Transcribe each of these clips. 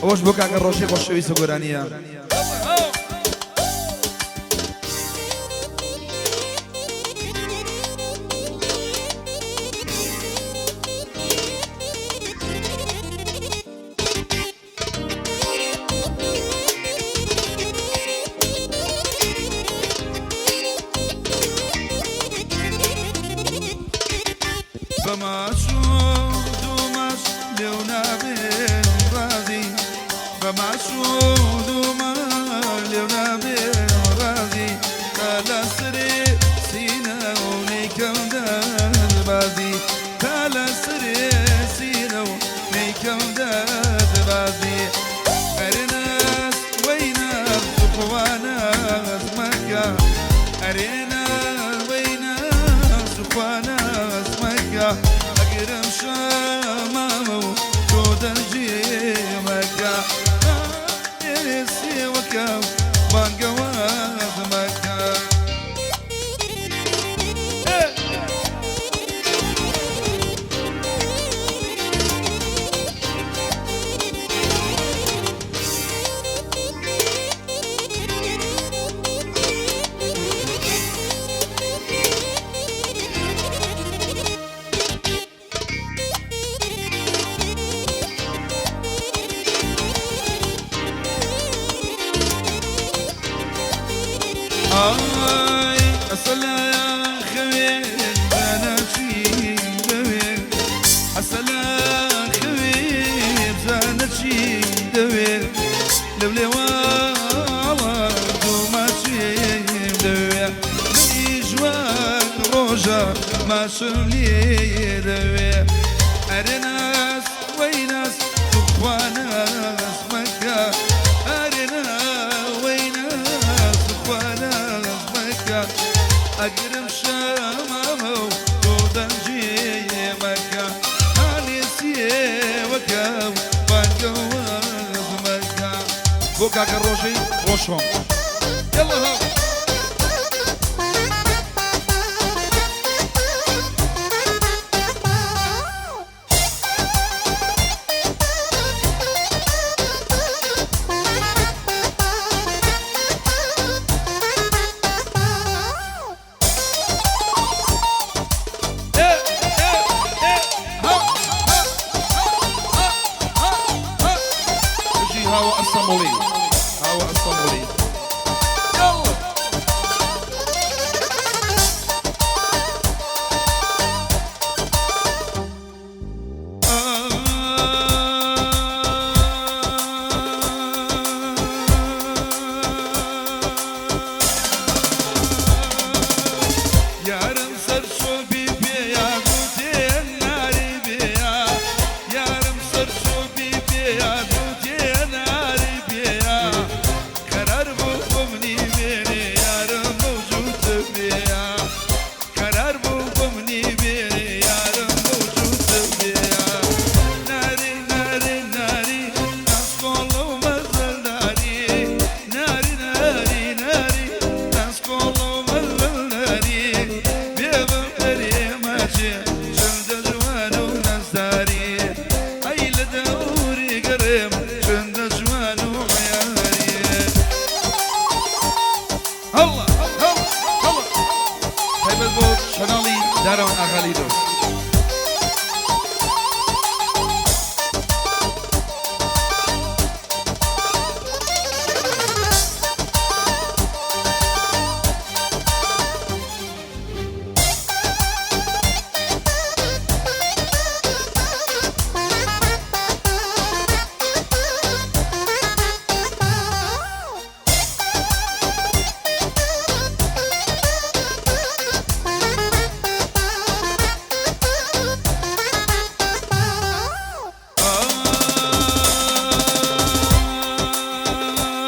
ئەوەش بۆ کاکە ڕۆژی خۆشەویستە گۆرانییە. بە ماچ و دوو ماچ لێو نابێن ڕازی، بە ماچ و دوو ماچ لێو نابێن ڕازی، تا لە سەرێ سینە و نەیکەم دەستبازی، تا لە سەرێ سینە و نەیکەم دەستبازی. ئەرێ ناز وەی ناز توخوا ناز مەکە، ئەرێ ناز وەی ناز توخوا ناز مەکە، ئەگرم شەمامە و تۆ دەنگی مەکە، ئەرێ سێوەکە و بانگەواز مەکە. ئای ئەسەلا خەوێ بزانە چی دەوێ، ئەسەلا خەوێ بزانە چی دەوێ، لەو لێواڵە دوو ماچیم دەوێ، منیش وەک ڕۆژە ماچم لێ دەوێ. ئەرێ ناز وەی ناز توخوا ناز مەکە، ئەرێ ناز وەی ناز توخوا ناز مەکە، ئەگرم شەمامە و تۆ دەنگی مەکە، هانێ سێوەکە و بانگەواز مەکە. بۆ کاکە ڕۆژەی ڕۆژهۆم یەڵا ها. ئێ ئێ ئێ ها ها ها ها ها ها. بژی هاوە ئەستەموڵی، هاوە ئەستەموڵی. یاڵڵا. یارم سەرچۆپی پێیا گوتێ ناری بێیا، یارم سەرچۆپی پێیا گوتێ ناری بێیا، قەرار بوو بۆ منی بێنێ یارم مەوجود بێیا، قەرار بوو بۆ منی بێنێ یارم مەوجود بێیا. ناری ناری ناری ناسکۆڵە و مەزەلداری، ناری ناری ناری ناسکۆڵە و مەزەلداری، بێ بم ئەرێ ماچێ چەندە جوان و نازداری، ئەی لە دەوری گەڕێم چەندە جوان و عەیاری. هەڵا هەڵا هەڵا. تایبەت بۆ چەناڵی دارەوان ئاغالی دۆست.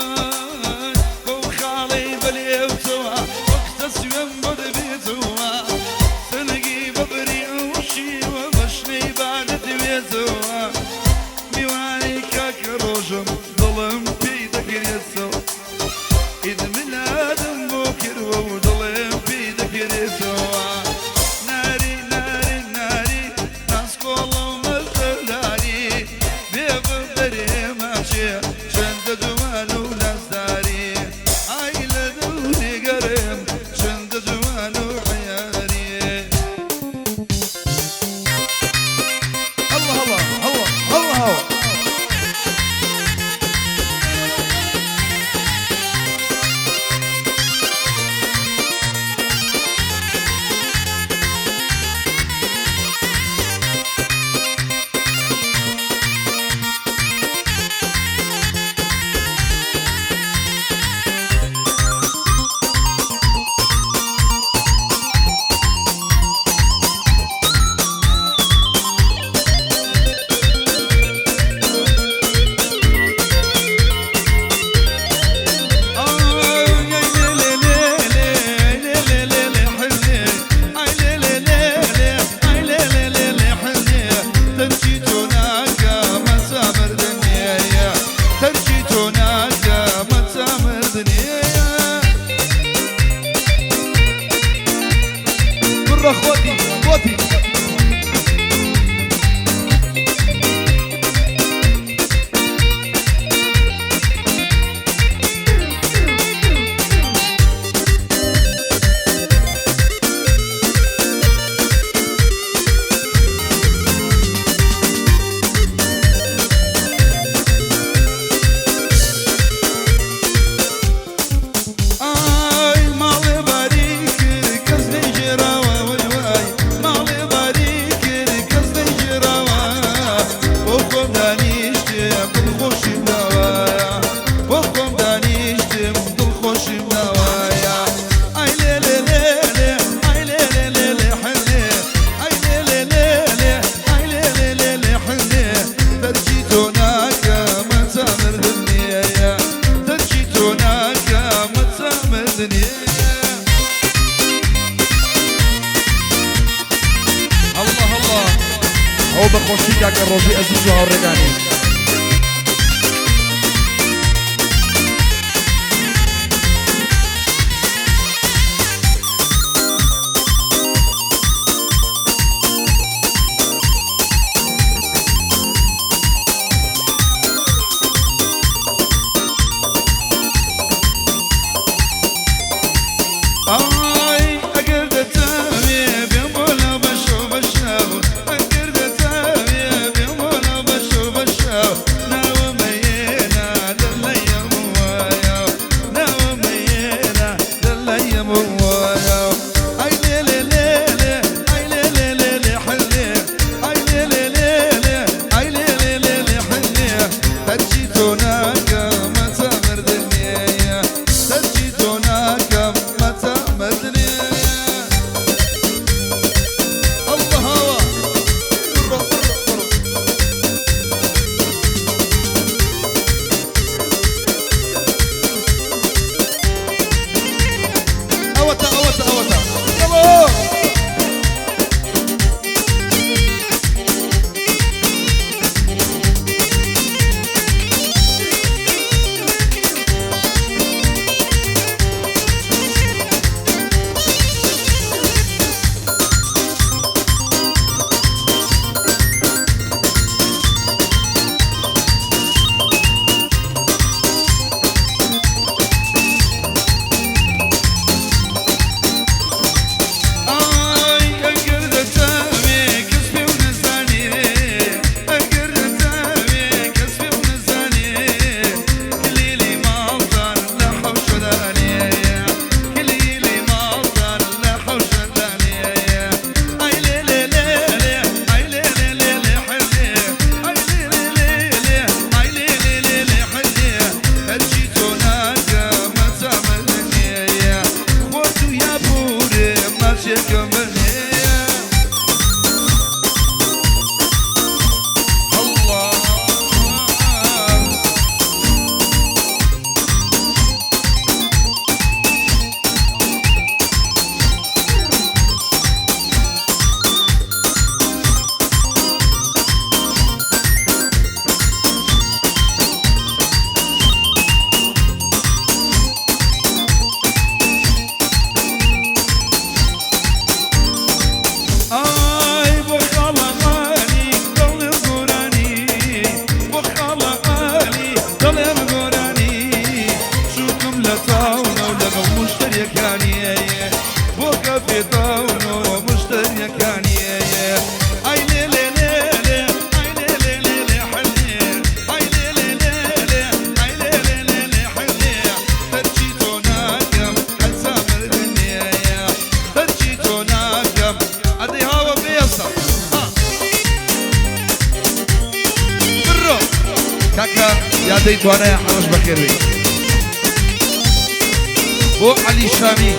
ئای بەو خاڵەی بەلێوتەوە وەک تەسوێم بۆ دەبێتەوە، سنگی بەبری ئەو شیوە بەشنەی بادەتوێتەوە، میوانی کاکە ڕۆژم دڵم پێی دەگرێتەوە، عید میلادم بۆ کردوە و دڵم پێی دەگرێتەوە. ناری ناری ناری ناسکۆڵە و مەزەلداری، بێ بم دەرێ ماچێ بڕۆ خۆتی خۆتی. ئای ماڵێ باری کرد کەس نەیگێڕاوە، وەی وای ماڵێ باری کرد کەس نەیگێڕاوە، بۆ خۆم دانیشتم دڵخۆشیم داوە، بۆ خۆم دانیشتم دڵخۆشیم داوە. ئای لێ لێ لێ لێ، ئای لێ لێ لێ لێ حلێ، ئای لێ لێ لێ لێ، ئای لێ لێ لێ لێ حلێ، تەرکی تۆ ناکەم تا مردن نییە، تەرکی تۆ ناکەم تا مردن نییە. الله الله. ئەو بە خۆشی کاکە ڕۆژی ئەزیز و هاوڕێگانی. ئای ئەگەر دەتەوێ بێم بۆ لاو بەشەو بەشەو، ئەگەر دەتەوێ بێم بۆ لاو بەشەو بەشەو، ناوە مەیێنە لەلایەم وایە، ناوە مەیێنە لەلایەم وایە. ئای لێ لێ لێ لێ، ئای لێ لێ لێ لێ حلێ، ئای لێ لێ لێ لێ، ئای لێ لێ لێ لێ حلێ، تەرکی تۆ ناکەم تا مردن نییە، تەرکی تۆ ناکەم تا مردن نییە. الله هاوا بڕۆ بڕۆ بڕۆ. ئەوەتە ئەوەتە ئەوەتە يلا. ئای ئەگەر دەتەوێ کەس پێم نەزانێ، ئەگەر دەتەوێ کەس پێم نەزانێ، کلیلی ماڵتان لە حەوشەدانێ، کلیلی ماڵتان لە حەوشەدانێ. ئای لێ لێ لێ لێ، ئای لێ لێ لێ لێ حلێ، ئای لێ لێ لێ لێ، ئای لێ لێ لێ لێ حلێ، هەرچی تۆ ناکەم تا مردن نییە، خۆت و یا پورێ ماچێکم نییە. الله. ئای بۆ خاڵەمانی دەڵێم گۆرانی، بۆ خاڵەمانی دەڵێم گۆرانی، چووکم لە تاونە و لەگەڵ مشتریەکانی، بۆ کافێ تاونە و مشتریەکانی. ئای لێ لێ لێ لێ، ئای لێ لێ لێ لێ حلێ، ئای لێ لێ لێ لێ، ئای لێ لێ لێ لێ حلێ، تەرکی تۆ ناکەم هەتا مردن نییە، تەرکی تۆ ناکەم. ئەدەی هاوە بێسە ها. بڕۆ کاکە یادەی توانای حەوەش بەخێر بێ بۆ عەلی شامی.